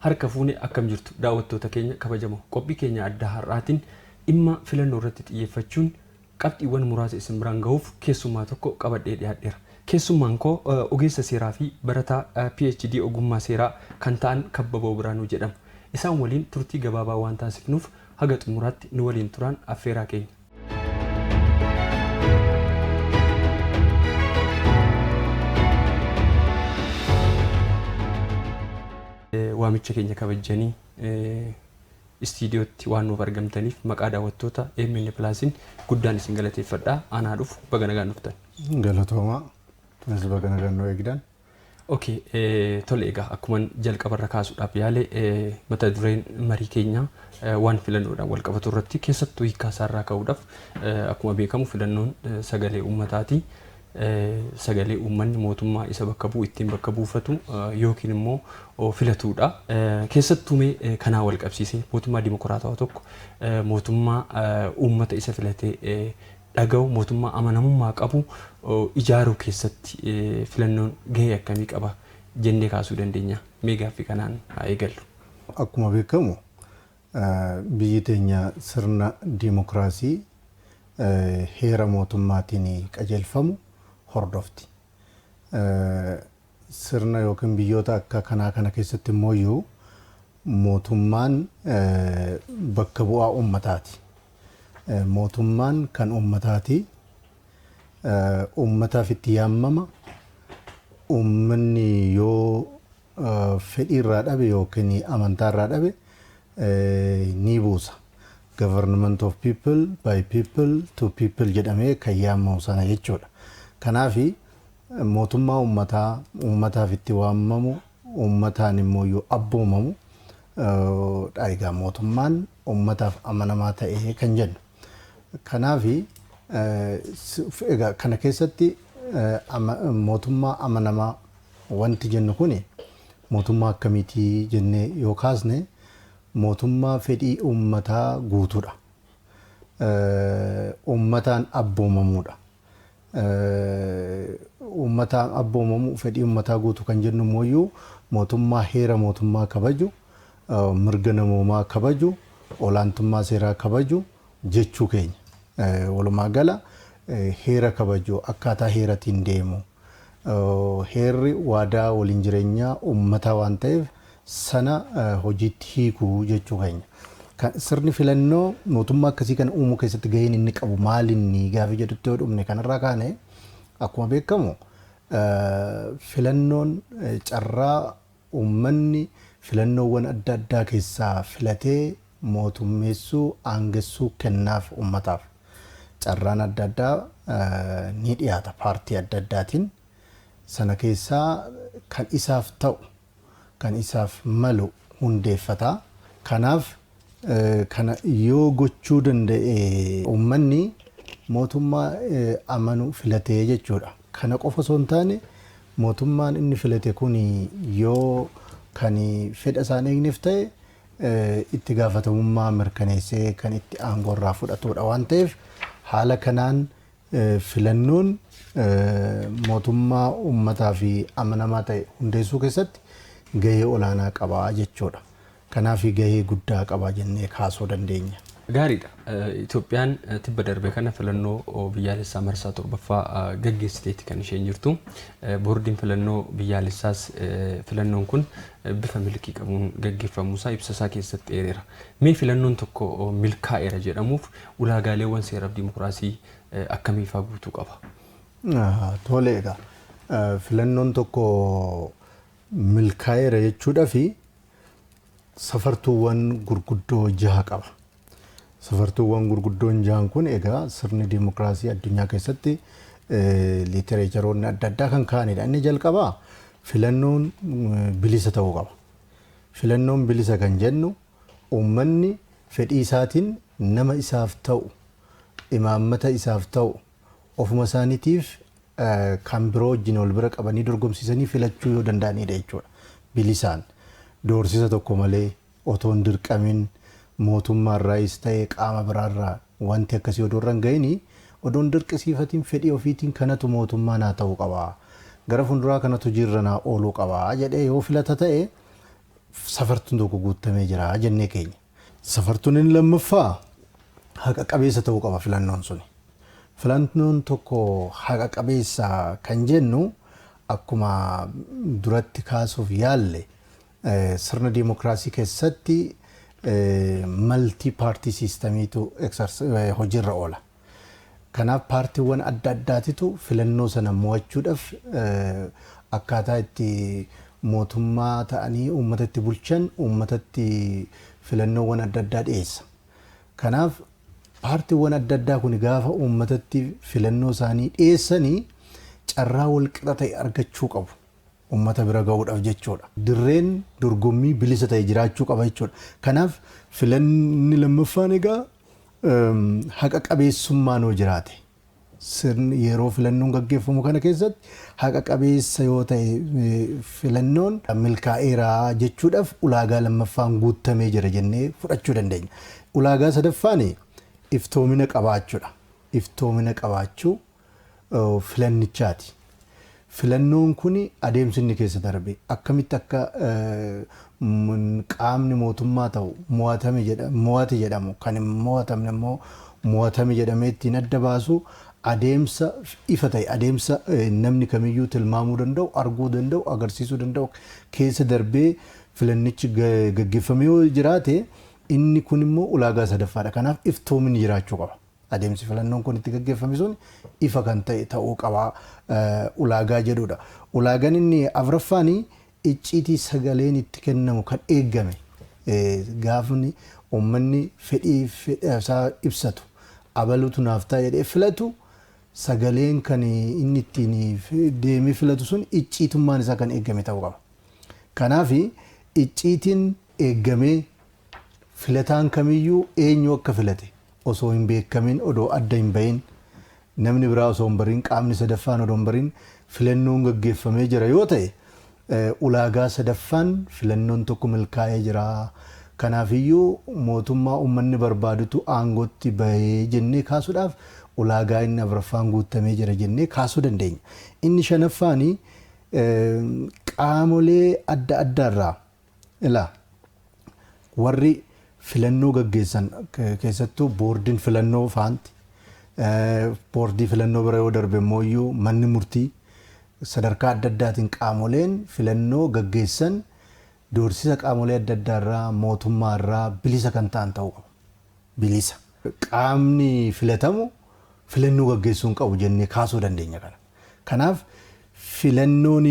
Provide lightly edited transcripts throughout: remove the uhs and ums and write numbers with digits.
Harka fuune, akkam jirtu daawwattoota keenya kabajamoo? Qophii keenya addaa har'aatiin dhimma filannoo irratti xiyyeeffachuun qabxiiwwan muraasa isin biraan gahuuf keessummaa tokko qabadhee dhiyaadheera. Keessummaan koo ogeessa seeraa fi barataa PhD ogummaa seeraa kan ta'an Kabbaboo Biraanuu jedhamu. Isaan waliin turtii gabaabaa waan taasifnuuf haga xumuraatti nu waliin turaan affeeraa keenya. Waamicha keenya kabajanii istiidiyootti waan nuuf argamtaniif maqaa daawwattoota AMN Plusiin guddaan isin galateeffadha. Anaa dhufu, baga nagaan dhuftan. Galatoomaa. Tunis baga nagaan nu eegdan. Okay, tole, egaa akkuma jalqabarra kaasuudhaaf yaale, mata dureen marii keenya waan filannoodhaan wal qabatu irratti, keessattuu hiikkaa isaarraa ka'uudhaaf, akkuma beekamu filannoon sagalee uummataati. Sagalee uummanni mootummaa isa bakka bu'u ittiin bakka buufatu yookiin immoo filatudha. Keessattuu mee kanaa wal qabsiisee mootummaa dimokiraatawaa tokko, mootummaa uummata isa filatee dhaga'u, mootummaa amanamummaa qabu ijaaruu keessatti filannoon gahee akkamii qaba jennee kaasuu dandeenya? Mee gaaffii kanaan haa eegallu. Akkuma beekamu biyyi teenya sirna dimokiraasii heera mootummaatiin qajeelfamu hordofti. Sirna yookiin biyyoota akka kanaa kana keessatti immoo mootummaan bakka bu'aa uummataati. Mootummaan kan uummataati. Uummataaf itti yaammama. Uummanni yoo fedhii irraa dhabe yookiin amantaa irraa dhabe ni buusa. Government of people, by people, to people jedhamee kan yaamamu sana jechuudha. Kanaafi mootummaa uummataa, uummataaf itti waamamu, uummataan immoo yoo abboomamu dha egaa mootummaan uummataaf amanamaa ta'ee kan jennu. Kanaafi egaa kana keessatti mootummaa amanamaa wanti jennu kuni mootummaa akkamiitii jennee yoo kaasne, mootummaa fedhii uummataa guutuudha. Uummataan abboomamuudha. Uummataan abboomamu, fedhii uummataa guutuu kan jennu immoo mootummaa heera mootummaa kabaju, mirga namoomaa kabaju, olaantummaa seeraa kabaju jechuu keenya. Walumaa gala heera kabaju, akkaataa heeratiin deemu. Heerri waadaa waliin jireenyaa uummataa waan ta'eef sana hojiitti hiikuu jechuu keenya. Sirni filannoo mootummaa akkasii kana uumuu keessatti gaheen inni qabu maalinni gaafii jedhutti yoo dhumne, kanarraa kaane akkuma beekamu filannoon carraa uummanni filannoowwan adda addaa keessaa filatee mootummeessuu, aangessuu kennaaf uummataaf. Carraan adda addaa ni dhiyaata paartii adda addaatiin. Sana keessaa kan isaaf ta'u, kan isaaf malu hundeeffata. Kanaaf kana yoo gochuu danda'e uummanni mootummaa amanu filatee jechuudha. Kana qofa osoo hin taane, mootummaan inni filate kun yoo kan fedha isaan eegneef ta'e itti gaafatamummaa mirkaneessee kan itti aangoo irraa fudhatudha waan ta'eef, haala kanaan filannoon mootummaa uummataa fi amanamaa ta'e hundeessuu keessatti gahee olaanaa qaba jechuudha. Kanaaf gahee guddaa qaba jennee kaasuu dandeenya. Gaariidha. Itoophiyaan tibba darbe kana filannoo biyyaalessaa marsaa 7ffaa gaggeessiteetti kan isheen jirtu. Boordiin filannoo biyyaalessaas filannoon kun bifa milkii qabuun gaggeeffamuusaa ibsasaa keessatti eereera. Mee filannoon tokko milkaa'eera jedhamuuf ulaagaaleewwan seeraaf dimokiraasii akkamiifaa guutuu qaba? Tole, egaa filannoon tokko milkaa'eera jechuudhaaf safartuuwwan gurguddoo jaha qaba. Safartuuwwan gurguddoon jahan kun egaa sirni dimokiraasii addunyaa keessatti literatureoonni adda addaa kan ka'anidha. Inni jalqabaa filannoon bilisa ta'uu qaba. Filannoon bilisa kan jennu uummanni fedhii isaatiin nama isaaf ta'u, imaammata isaaf ta'u, ofuma isaaniitiif kan biroo wajjin wal bira qabanii dorgomsiisanii filachuu yoo danda'anidha jechuudha. Bilisaan, doorsisa tokko malee, otoo hin dirqamin, mootummaarraayis ta'e qaama biraarraa wanti akkasii odoo irra hin gahini, odoo hin dirqisiifatiin, fedhii ofiitiin kanatu mootummaa naa ta'uu qaba. Gara fuulduraa kanatu hojiirra naa ooluu qaba jedhee yoo filata ta'e Safartuun tokko guutamee jira jennee keenya. Safartuun inni lammaffaa haqa qabeessa ta'uu qaba filannoon suni. Filannoon tokko haqa qabeessa kan jennu, akkuma duratti kaasuuf yaalle, sirna diimokiraasii keessatti multi party systemiitu hojiirra oola. Kanaaf paartiiwwan adda addaatitu filannoo sana mo'achuudhaaf akkaataa itti mootummaa ta'anii uummata itti bulchan uummatatti filannoowwan adda addaa dhiyeessa. Kanaaf paartiiwwan adda addaa kun gaafa uummatatti filannoo isaanii dhiyeessanii carraa walqixa ta'e argachuu qabu. Uummata bira gahuudhaaf jechuudha. Dirreen dorgommii bilisa ta'e jiraachuu qaba jechuudha. Kanaaf filanni lammaffaan egaa haqa qabeessummaan yoo jiraate, sirni yeroo filannoon gaggeeffamu kana keessatti haqa qabeessa yoo ta'e, filannoon milkaa'eera jechuudhaaf ulaagaa lammaffaan guutamee jira jennee fudhachuu dandeenya. Ulaagaa sadaffaan iftoomina qabaachuudha. Iftoomina qabaachuu filannichaati. Filannoon kun adeemsi inni keessa darbe, akkamitti akka qaamni mootummaa ta'u mo'ate jedhamu, kan hin mo'atamne immoo mo'atame jedhamee ittiin adda baasu, adeemsa ifa ta'e, adeemsa namni kamiyyuu tilmaamuu danda'u, arguu danda'u, agarsiisuu danda'u keessa darbee filannichi gaggeeffamee yoo jiraate, inni kun immoo ulaagaa sadaffaadha. Kanaaf iftoominni jiraachuu qaba. Adeemsi filannoon kun itti gaggeeffame sun ifa kan ta'e ta'uu qaba ulaagaa jedhudha. Ulaagaan inni afuraffaan icciitii sagaleen itti kennamu kan eegame, gaafni uummanni fedhii isaa ibsatu, abalutu naaf ta'a jedhee filatu, sagaleen kan inni ittiin deemee filatu sun icciitummaan isaa kan eegame ta'uu qaba. Kanaaf icciitiin eeggamee filataan kamiyyuu eenyu akka filate osoo hin beekamin, odoo adda hin bahin, namni biraa osoo hin barin, qaamni sadaffaan odoo hin barin filannoon gaggeeffamee jira yoo ta'e, ulaagaa sadaffaan filannoon tokko milkaa'ee jira. Kanaafiyyuu mootummaa uummanni barbaadutu aangootti bahee jennee kaasuudhaaf ulaagaa inni afuraffaan guutamee jira jennee kaasuu dandeenya. Inni shanaffaan qaamolee adda addaarraa ilaa warri filannoo gaggeessan, keessattuu boordiin filannoo faanti, boordii filannoo bira yoo darbe immoo manni murtii, sadarkaa adda addaatiin qaamoleen filannoo gaggeessan doorsisa qaamolee adda addaarraa, mootummaarraa bilisa kan ta'an ta'uu qabu. Bilisa. Qaamni filatamu filannoo gaggeessuu hin qabu jennee kaasuu dandeenya kana. Kanaaf filannoon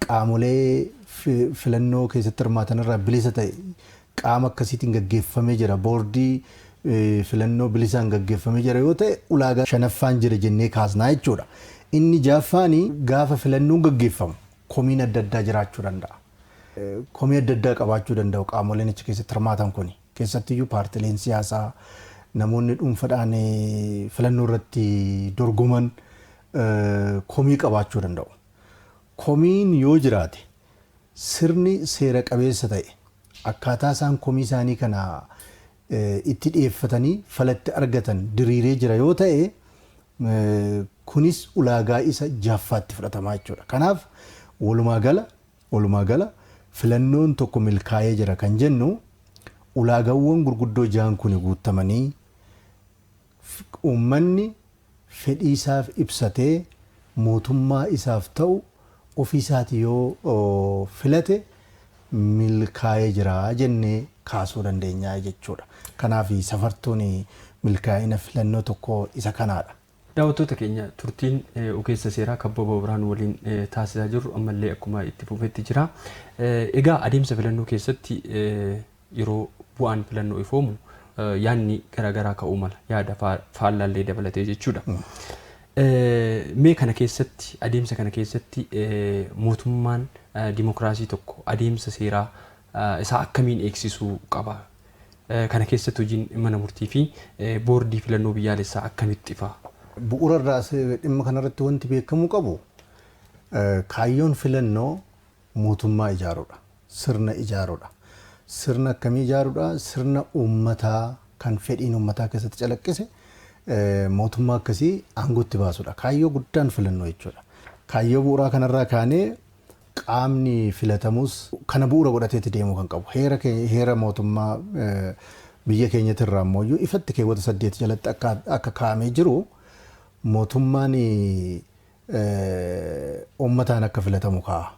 qaamolee filannoo keessatti hirmaatan irraa bilisa ta'e qaama akkasiitiin gaggeeffamee jira. Boordii filannoo bilisaan gaggeeffamee jira yoo ta'e, ulaagaa shanaffaan jira jennee kaasnaa jechuudha. Inni ja'affaan gaafa filannoon gaggeeffamu komiin adda addaa jiraachuu danda'a. Komii adda addaa qabaachuu danda'u qaamoleen achi keessatti hirmaatan kuni. Keessattiyyuu paartileen siyaasaa, namoonni dhuunfaadhaan filannoo irratti dorgoman komii qabaachuu danda'u. Komiin yoo jiraate, sirni seera qabeessa ta'e akkaataa isaan komii isaanii kana itti dhiyeeffatanii falatti argatan diriiree jira yoo ta'e, kunis ulaagaa isa ja'affaatti fudhatamaa jechuudha. Kanaaf walumaa gala filannoon tokko milkaa'ee jira kan jennu ulaagaawwan gurguddoo ja'an kun guutamanii, uummanni fedhii isaaf ibsatee mootummaa isaaf ta'u ofii isaati yoo filate milkaa'ee jira jennee kaasuu dandeenya jechuudha. Kanaaf safartuun milkaa'ina filannoo tokko isa kanaadha. Daawwattoota keenya, turtiin ogeessa seeraa Kabbabaa Birhaanuu waliin taasisaa jirru ammallee akkuma itti fufetti jira. Egaa adeemsa filannoo keessatti yeroo bu'aan filannoo ifoomu yaadni garaagaraa ka'uu mala, yaada faallaallee dabalatee jechuudha. Mee kana keessatti, adeemsa kana keessatti mootummaan dimokiraasii tokko adeemsa seeraa isaa akkamiin eegsisuu qaba? Kana keessatti hojiin mana murtii fi boordii filannoo biyyaalessaa akkamitti ifa? Bu'uura irraa dhimma kanarratti wanti beekamuu qabu, kaayyoon filannoo mootummaa ijaaruudha. Sirna ijaaruudha. Sirna akkamii ijaaruudha? Sirna uummataa kan fedhiin uummataa keessatti calaqqise, mootummaa akkasii aangootti baasuudha. Kaayyoo guddaan filannoo jechuudha. Kaayyoo bu'uuraa kanarraa kaanee Qaamni filatamus kana bu'uura godhateeti deemuu kan qabu. Heera mootummaa biyya keenyatti irraa ammoo ifatti keewwata 8 jalatti akka kaa'amee jiru mootummaan uummataan akka filatamu kaa'a.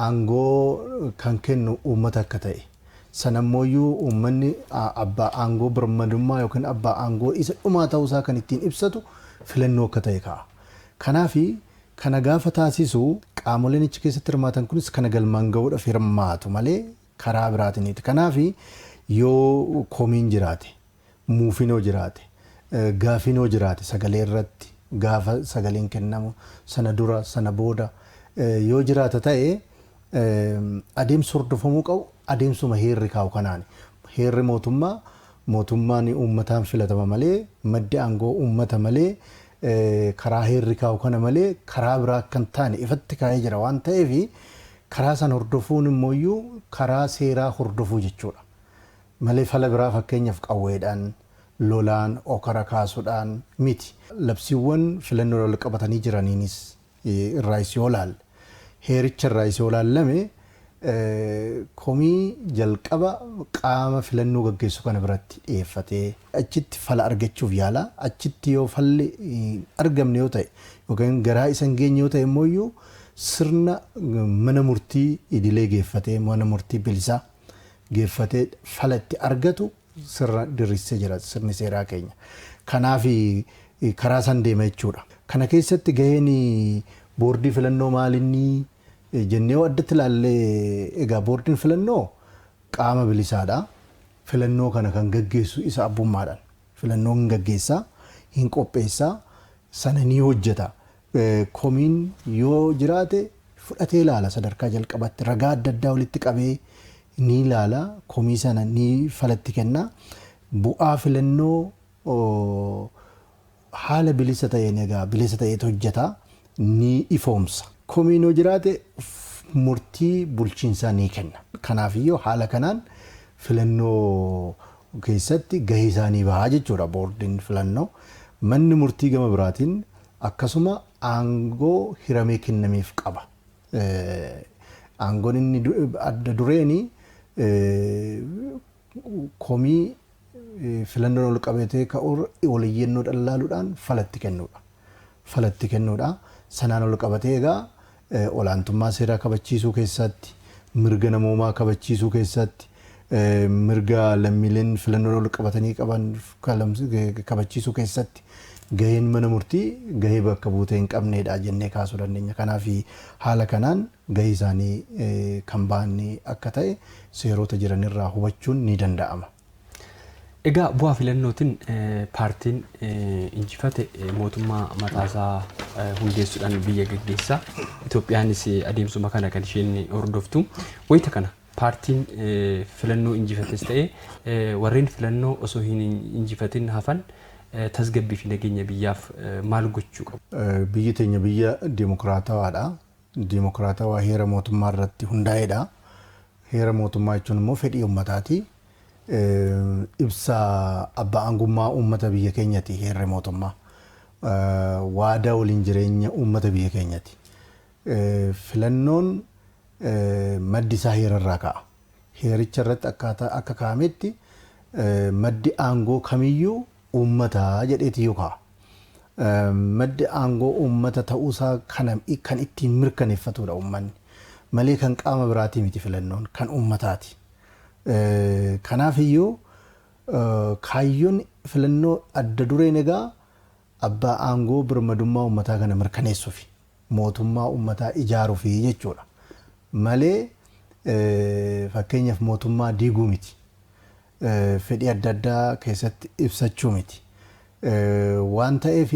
Aangoo kan kennu uummata akka ta'e. Sanammoo uummanni abbaa aangoo birmadummaa yookiin abbaa aangoo isa dhumaa ta'uusaa kan ittiin ibsatu filannoo akka ta'e kaa'a. Kanaafi kana gaafa taasisu qaamoleen achi keessatti hirmaatan kunis kana galmaan gahuudhaaf hirmaatu malee karaa biraatiniiti. Kanaafi yoo komiin jiraate, muufinoo jiraate, gaafinoo jiraate sagalee irratti gaafa sagaleen kennamu sana dura sana booda yoo jiraata ta'e adeemsa hordofamuu qabu adeemsuma heerri kaa'u kanaani. Heerri mootummaa mootummaan uummataan filatama malee maddi aangoo uummata malee karaa heerri kaa'u kana malee karaa biraa akka hin taane ifatti kaa'ee jira waan ta'eef karaa sana hordofuun immoo karaa seeraa hordofuu jechuudha. Malee fala biraa fakkeenyaaf qawweedhaan lolaan okara kaasuudhaan miti. Labsiiwwan filannoo wal qabatanii jiraniinis irraa isii olaalle heericha irraa isii olaallame komii jalqaba qaama filannoo gaggeessu kana biratti dhiyeeffatee achitti fala argachuuf yaala. Achitti yoo falli argamne yoo ta'e yookaan garaa isa hin geenye yoo ta'e immoo sirna mana murtii idilee geeffatee mana murtii bilisaa geeffatee fala itti argatu sirna diriirsee jira sirni seeraa keenya. Kanaaf karaa san deema jechuudha. Kana keessatti gaheen boordii filannoo maalinni jennee yoo addatti ilaallee egaa boordiin filannoo qaama bilisaadha. Filannoo kana kan gaggeessu isa abbummaadhaan. Filannoo hin gaggeessaa, hin qopheessaa, sana ni hojjeta. Komiin yoo jiraate fudhatee ilaala sadarkaa jalqabatti ragaa adda addaa walitti qabee ni ilaala komii sana ni falatti kenna. Bu'aa filannoo haala bilisa ta'een egaa bilisa ta'eetu hojjeta ni ifoomsa. Komiin yoo jiraate murtii bulchiinsaa ni kenna. Kanaafiyyuu haala kanaan filannoo keessatti gahee isaanii bahaa jechuudha boordiin filannoo. Manni murtii gama biraatiin akkasuma aangoo hiramee kennameef qaba. Aangoon inni adda dureeni komii filannoon ol qabatee ka'u waliyyannoo dhallaaluudhaan falatti kennuudha. Falatti kennuudha. Sanaan ol qabatee egaa olaantummaa seeraa kabachiisuu keessatti, mirga namoomaa kabachiisuu keessatti, mirga lammiileen filannoon ol qabatanii qaban kabachiisuu keessatti gaheen mana murtii gahee bakka buutee hin qabneedha jennee kaasuu dandeenya. Kanaaf haala kanaan gahee isaanii kan ba'an akka ta'e seerota jiranirraa hubachuun ni danda'ama. Egaa bu'aa filannootiin paartiin injifate mootummaa mataasaa hundeessuudhaan biyya gaggeessa. Itoophiyaanis adeemsuma kana kan isheen hordoftu. Wayita kana paartiin filannoo injifates ta'e warreen filannoo osoo hin injifatin hafan tasgabbii fi nageenya biyyaaf maal gochuu qabu? Biyyi teenya biyya dimokiraatawaadha. Dimokiraatawaa heera mootummaa irratti hundaa'edha. Heera mootummaa jechuun immoo fedhii uummataati. Ibsa abbaa aangummaa uummata biyya keenyati heerri mootummaa. Waadaa waliin jireenya uummata biyya keenyati. Filannoon maddi isaa heerarraa ka'a. Heericha irratti akkaataa akka kaa'ametti maddi aangoo kamiyyuu uummata jedheeti yoo ka'a. Maddi aangoo uummata ta'uusaa kan ittiin mirkaneeffatudha uummanni. Malee kan qaama biraatii miti filannoon kan uummataati. Kanaaf iyyuu kaayyoon filannoo adda dureen egaa abbaa aangoo birmadummaa uummataa kana mirkaneessuufi mootummaa uummataa ijaaruufi jechuudha. Malee fakkeenyaaf mootummaa diiguu miti. Fedhii adda addaa keessatti ibsachuu miti. Waan ta'eef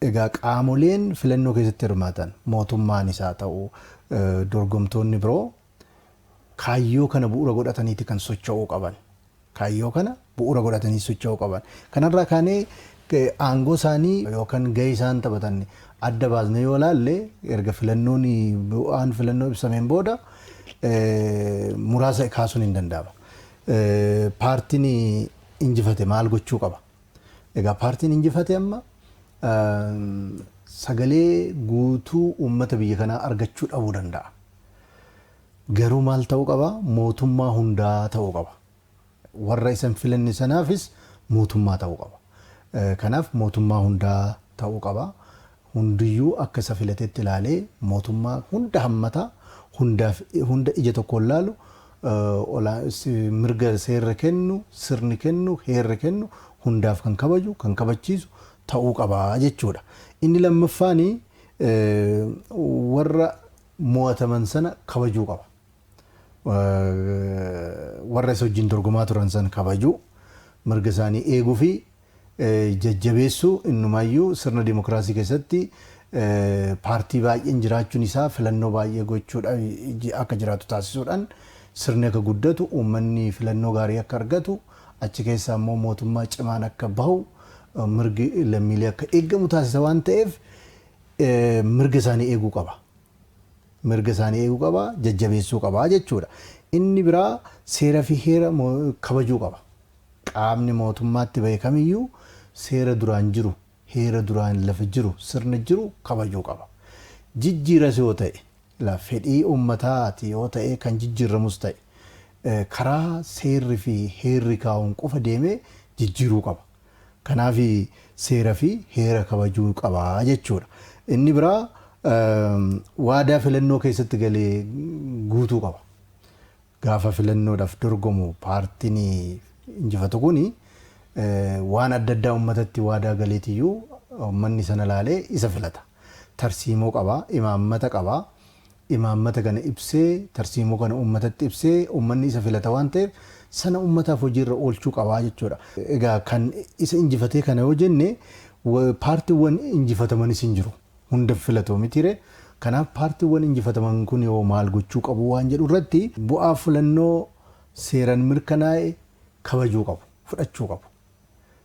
egaa qaamoleen filannoo keessatti hirmaatan mootummaanis haa ta'u dorgomtoonni biroo kaayyoo kana bu'uura godhataniiti kan socho'uu qaban. Kaayyoo kana bu'uura godhatanii socho'uu qaban. Kanarraa kaanee aangoo isaanii yookaan gahee isaan taphatan adda baasnee yoo ilaalle erga filannoon bu'aan filannoo ibsameen booda muraasa kaasuun hin danda'ama. Paartiin injifate maal gochuu qaba? Egaa paartiin injifate amma Sagalee guutuu uummata biyya kanaa argachuu dhabuu danda'a. Garuu maal ta'uu qaba? Mootummaa hundaa ta'uu qaba. Warra isan filanne sanaafis mootummaa ta'uu qaba. Kanaaf mootummaa hundaa ta'uu qaba. Hundiyyuu akka isa filatetti ilaalee mootummaa hunda hammataa, hundaaf hunda ija tokkoon laalu, mirga seerri kennu, sirni kennu, heerri kennu hundaaf kan kabaju, kan kabachiisu ta'uu qaba jechuudha. Inni lammaffaan warra mo'ataman sana kabajuu qaba. Warra isa wajjin dorgomaa turan sana kabajuu, mirga isaanii eeguu fi jajjabeessuu. Innumayyuu sirna dimokiraasii keessatti paartii baay'een jiraachuun isaa filannoo baay'ee gochuudhaan akka jiraatu taasisuudhaan sirni akka guddatu, uummanni filannoo gaarii akka argatu, achi keessaa immoo mootummaa cimaan akka bahu, mirgi lammiilee akka eegamu taasisa waan ta'eef mirga isaanii eeguu qaba. Mirga isaanii eeguu qaba, jajjabeessuu qaba jechuudha. Inni biraa seera fi heera kabajuu qaba. Qaamni mootummaatti bahe kamiyyuu seera duraan jiru, heera duraan lafa jiru, sirna jiru kabajuu qaba. Jijjiiras yoo ta'e, fedhii uummataati yoo ta'e kan jijjiiramus ta'e, karaa seerri fi heerri kaa'uun qofa deemee jijjiiruu qaba. Kanaaf seera fi heera kabajuu qaba jechuudha. Inni biraa waadaa filannoo keessatti galee guutuu qaba. Gaafa filannoodhaaf dorgomu paartiin injifatu kuni waan adda addaa uummatatti waadaa galeetiyyuu uummanni sana laalee isa filata. Tarsiimoo qaba, imaammata qaba. Imaammata kana ibsee, tarsiimoo kana uummatatti ibsee uummanni isa filata waan ta'eef sana uummataaf hojiirra oolchuu qabaa jechuudha. Egaa kan isa injifatee kana yoo jenne, paartiiwwan injifatamanis hin jiru. Hunda filatu mitiire. Kanaaf paartiiwwan injifataman kun yoo maal gochuu qabu waan jedhu irratti bu'aa filannoo seeraan mirkanaa'e kabajuu qabu, fudhachuu qabu.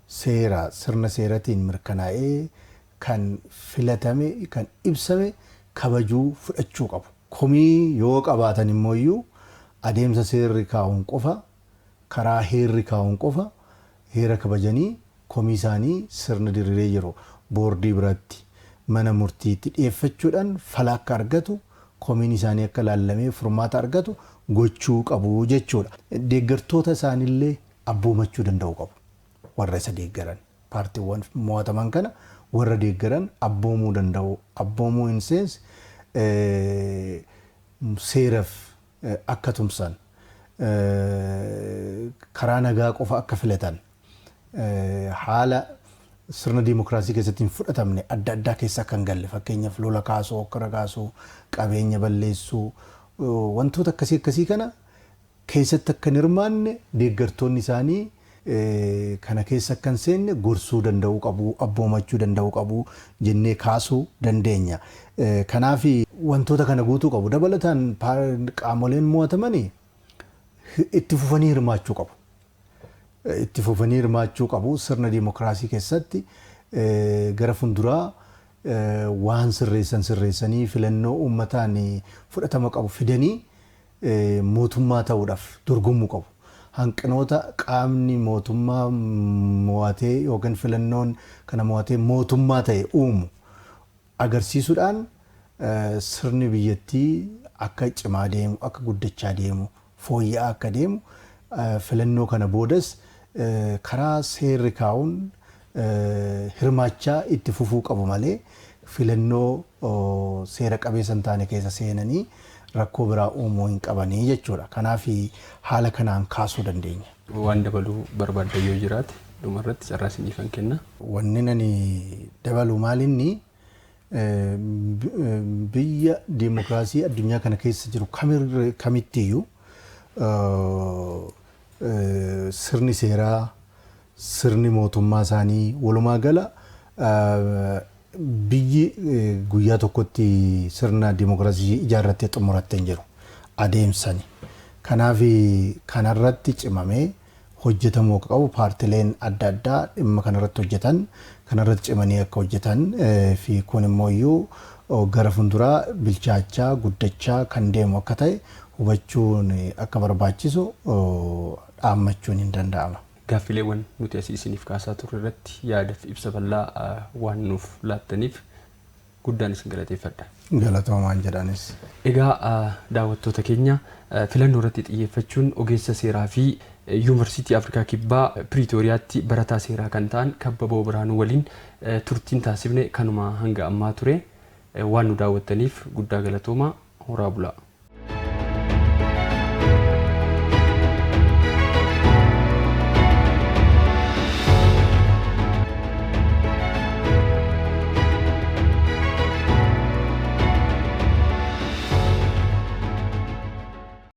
Seera sirna seeratiin mirkanaa'ee kan filatame, kan ibsame kabajuu, fudhachuu qabu. Komii yoo qabaatan immoo iyyuu adeemsa seerri kaa'uun qofa, karaa heerri kaa'uun qofa, heera kabajanii komii isaanii sirna diriiree jiru boordii biratti, mana murtiitti dhiyeeffachuudhaan fala akka argatu, komiin isaanii akka laallamee furmaata argatu gochuu qabu jechuudha. Deeggartoota isaaniillee abboomachuu danda'u qabu. Warra isa deeggaran, paartiiwwan mo'ataman kana warra deeggaran abboomuu danda'u. Abboomuu in sense seeraaf akka tumsan, karaa nagaa qofa akka filatan, haala sirna diimokiraasii keessatti hin fudhatamne adda addaa keessa akka hin galle, fakkeenyaaf lola kaasuu, hokkara kaasuu, qabeenya balleessuu, wantoota akkasii akkasii kana keessatti akka hin hirmaanne, deeggartoonni isaanii kana keessa akka hin seenne gorsuu danda'uu qabu, abboomachuu danda'uu qabu jennee kaasuu dandeenya. Kanaaf wantoota kana guutuu qabu. Dabalataan qaamoleen mo'atamanii itti fufanii hirmaachuu qabu. Itti fufanii hirmaachuu qabu sirna diimokiraasii keessatti. Gara fuulduraa waan sirreessan sirreessanii filannoo uummataan fudhatama qabu fidanii mootummaa ta'uudhaaf dorgomuu qabu. Hanqinoota qaamni mootummaa mo'atee yookiin filannoon kana mo'atee mootummaa ta'e uumu agarsiisuudhaan sirni biyyattii akka cimaa deemu, akka guddachaa deemu, fooyya'aa akka deemu, filannoo kana boodas karaa seerri kaa'uun hirmaachaa itti fufuu qabu malee filannoo seera qabeessa hin taane keessa seenanii rakkoo biraa uumuu hin qabanii jechuudha. Kanaaf haala kanaan kaasuu dandeenya. Waan dabaluu barbaadda yoo jiraate dhumarratti carraa isiniifan kenna. Wanni ani dabalu maalinni, biyya diimokiraasii addunyaa kana keessa jiru kamittiyyuu sirni seeraa, sirni mootummaa isaanii, walumaa gala biyyi guyyaa tokkotti sirna diimokiraasii ijaarrattee xumurattee hin jiru adeemsani. Kanaaf kanarratti cimamee hojjetamuu akka qabu, paartileen adda addaa dhimma kanarratti hojjetan kanarratti cimanii akka hojjetan fi kun immoo iyyuu gara fuulduraa bilchaachaa guddachaa kan deemu akka ta'e hubachuun akka barbaachisu dhaammachuun hin danda'ama. Gaaffileewwan nuti asii isiniif kaasaa turre irratti yaada fi ibsa bal'aa waan nuuf laattaniif Guddaan isin galateeffadha. Galatoomaan jedhanis. Egaa daawwattoota keenya, filannoo irratti xiyyeeffachuun ogeessa seeraa fi Yuunivarsiitii Afrikaa Kibbaa Piriitooriyaatti barataa seeraa kan ta'an Kabbaboo Biraanuu waliin turtiin taasifne kanuma hanga ammaa ture. Waan nu daawwattaniif guddaa galatoomaa, horaa bulaa.